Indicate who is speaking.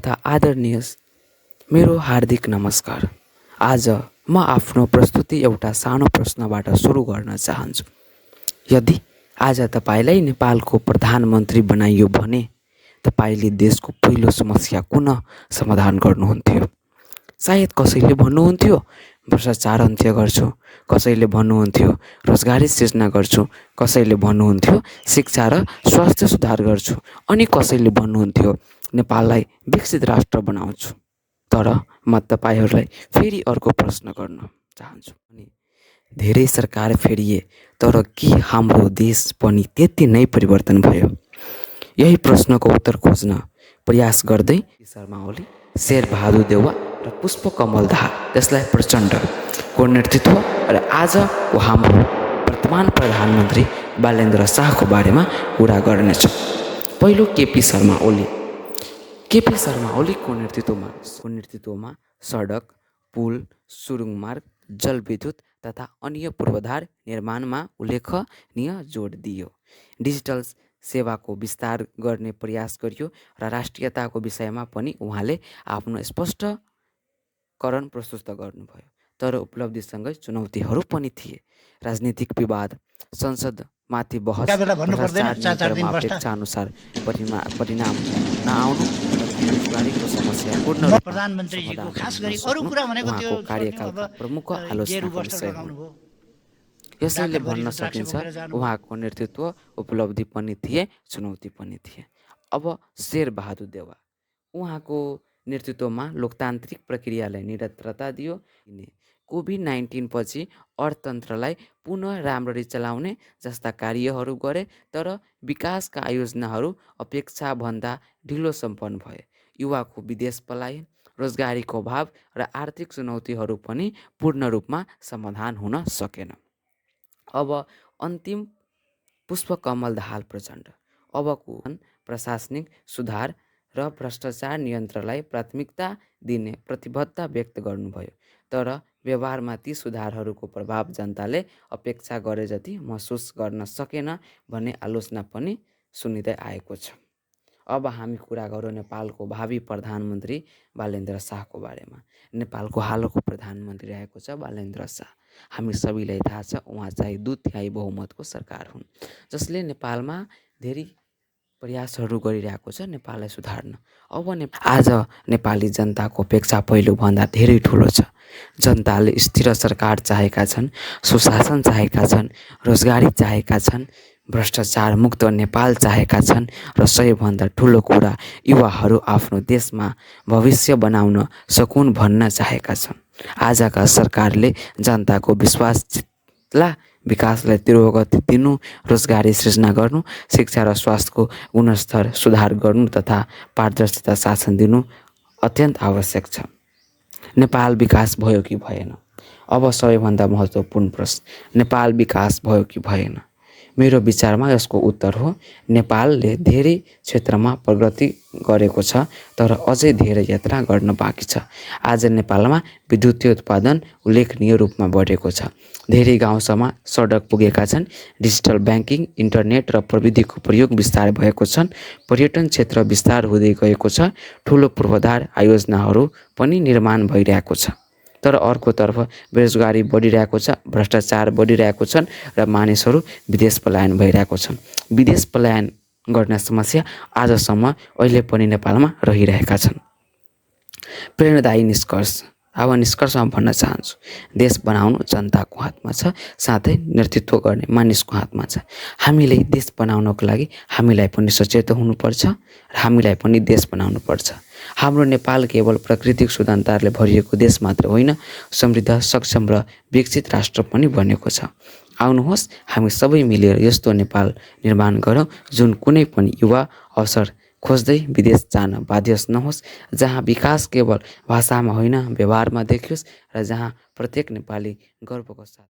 Speaker 1: तथा आदरणीय मेरो हार्दिक नमस्कार। आज म आफ्नो प्रस्तुति एउटा सानो प्रश्नबाट सुरु गर्न चाहन्छु। यदि आज तपाईँलाई नेपालको प्रधानमन्त्री बनाइयो भने तपाईँले देशको पहिलो समस्या कुन समाधान गर्नुहुन्थ्यो? सायद कसैले भन्नुहुन्थ्यो भ्रष्टाचार अन्त्य गर्छु, कसैले भन्नुहुन्थ्यो रोजगारी सृजना गर्छु, कसैले भन्नुहुन्थ्यो शिक्षा र स्वास्थ्य सुधार गर्छु, अनि कसैले भन्नुहुन्थ्यो नेपाललाई विकसित राष्ट्र बनाउँछु। तर म तपाईँहरूलाई फेरि अर्को प्रश्न गर्न चाहन्छु। अनि धेरै सरकार फेरिए तर के हाम्रो देश पनि त्यति नै परिवर्तन भयो? यही प्रश्नको उत्तर खोज्न प्रयास गर्दै शर्मा ओली, शेरबहादुर देउवा र पुष्पकमल दाहाल त्यसलाई प्रचण्डको नेतृत्व र आजको हाम्रो वर्तमान प्रधानमन्त्री बालेन्द्र शाहको बारेमा कुरा गर्नेछौँ। पहिलो केपी शर्मा ओली। केपी शर्मा ओलीको नेतृत्वमा सडक, पुल, सुरुङ मार्ग, जलविद्युत तथा अन्य पूर्वाधार निर्माणमा उल्लेखनीय जोड दियो। डिजिटल सेवाको विस्तार गर्ने प्रयास गरियो र राष्ट्रियताको विषयमा पनि उहाँले आफ्नो स्पष्टीकरण प्रस्तुत गर्नुभयो। तर उपलब्धिसँगै चुनौतीहरू पनि थिए। राजनीतिक विवाद, संसदमाथि बहस, भ्रष्टाचार नियन्त्रणमा अपेक्षा अनुसार परिणाम नआउनु, बेरोजगारीको समस्या पूर्ण रूपमा
Speaker 2: प्रधानमन्त्रीजीको खास गरी अरू कुरा भनेको त्यो
Speaker 1: उहाँको कार्यकालका प्रमुख आलोचनाको विषय हुन्। यसैले भन्न सकिन्छ उहाँको नेतृत्व उपलब्धि पनि थिए, चुनौती पनि थिए। अब शेरबहादुर देउवा। उहाँको नेतृत्वमा लोकतान्त्रिक प्रक्रियालाई निरन्तरता दियो। कोभिड-19 पछि अर्थतन्त्रलाई पुनः राम्ररी चलाउने जस्ता कार्यहरू गरे, तर विकासका आयोजनाहरू अपेक्षाभन्दा ढिलो सम्पन्न भए। युवाको विदेश पलायन, रोजगारीको अभाव र आर्थिक चुनौतीहरू पनि पूर्ण रूपमा समाधान हुन सकेन। अब अन्तिम, पुष्पकमल दाहाल प्रचण्ड। अबको प्रशासनिक सुधार र भ्रष्टाचार नियन्त्रणलाई प्राथमिकता दिने प्रतिबद्धता व्यक्त गर्नुभयो। तर व्यवहारमा ती सुधारहरूको प्रभाव जनताले अपेक्षा गरे जति महसुस गर्न सकेन भन्ने आलोचना पनि सुनिँदै आएको छ। अब हामी कुरा गरौँ नेपालको भावी प्रधानमन्त्री बालेन्द्र शाहको बारेमा। नेपालको हालको प्रधानमन्त्री रहेको छ बालेन्द्र शाह। हामी सबैलाई थाहा छ उहाँ चाहिँ 2/3 बहुमतको सरकार हुन्, जसले नेपालमा धेरै प्रयासहरू गरिरहेको छ नेपाललाई सुधार्न। अब आज नेपाली जनताको अपेक्षा पहिलोभन्दा धेरै ठुलो छ। जनताले स्थिर सरकार चाहेका छन्, सुशासन चाहेका छन्, रोजगारी चाहेका छन्, भ्रष्टाचार मुक्त नेपाल चाहेका छन् र सबैभन्दा ठुलो कुरा युवाहरू आफ्नो देशमा भविष्य बनाउन सकुन् भन्न चाहेका छन्। आजका सरकारले जनताको विश्वास जित्ला, विकासलाई तीव्र गति दिनु, रोजगारी सृजना गर्नु, शिक्षा र स्वास्थ्यको गुणस्तर सुधार गर्नु तथा पारदर्शिता शासन दिनु अत्यन्त आवश्यक छ। नेपाल विकास भयो कि भएन? अब सबैभन्दा महत्त्वपूर्ण प्रश्न, नेपाल विकास भयो कि भएन? मेरो विचारमा यसको उत्तर हो नेपालले धेरै क्षेत्रमा प्रगति गरेको छ, तर अझै धेरै यात्रा गर्न बाँकी छ। आज नेपालमा विद्युतीय उत्पादन उल्लेखनीय रूपमा बढेको छ। धेरै गाउँसम्म सडक पुगेका छन्। डिजिटल ब्याङ्किङ, इन्टरनेट र प्रविधिको प्रयोग विस्तार भएको छन्। पर्यटन क्षेत्र विस्तार हुँदै गएको छ। ठुलो पूर्वाधार आयोजनाहरू पनि निर्माण भइरहेको छ। तर अर्कोतर्फ बेरोजगारी बढिरहेको छ, भ्रष्टाचार बढिरहेको छन् र मानिसहरू विदेश पलायन भइरहेको छन्। विदेश पलायन गर्ने समस्या आजसम्म अहिले पनि नेपालमा रहिरहेका छन्। प्रेरणादायी निष्कर्ष। अब निष्कर्षमा भन्न चाहन्छु, देश बनाउनु जनताको हातमा छ, साथै नेतृत्व गर्ने मानिसको हातमा छ। हामीले देश बनाउनको लागि हामीलाई पनि सचेत हुनुपर्छ र हामीलाई पनि देश बनाउनुपर्छ। हाम्रो नेपाल केवल प्राकृतिक सुन्दरताले भरिएको देश मात्र होइन, समृद्ध, सक्षम र विकसित राष्ट्र पनि बनेको छ। आउनुहोस् हामी सबै मिलेर यस्तो नेपाल निर्माण गरौँ जुन कुनै पनि युवा अवसर खोज्दै विदेश जान बाध्य नहोस्, जहाँ विकास केवल भाषामा होइन व्यवहारमा देखियोस् र जहाँ प्रत्येक नेपाली गर्वको साथ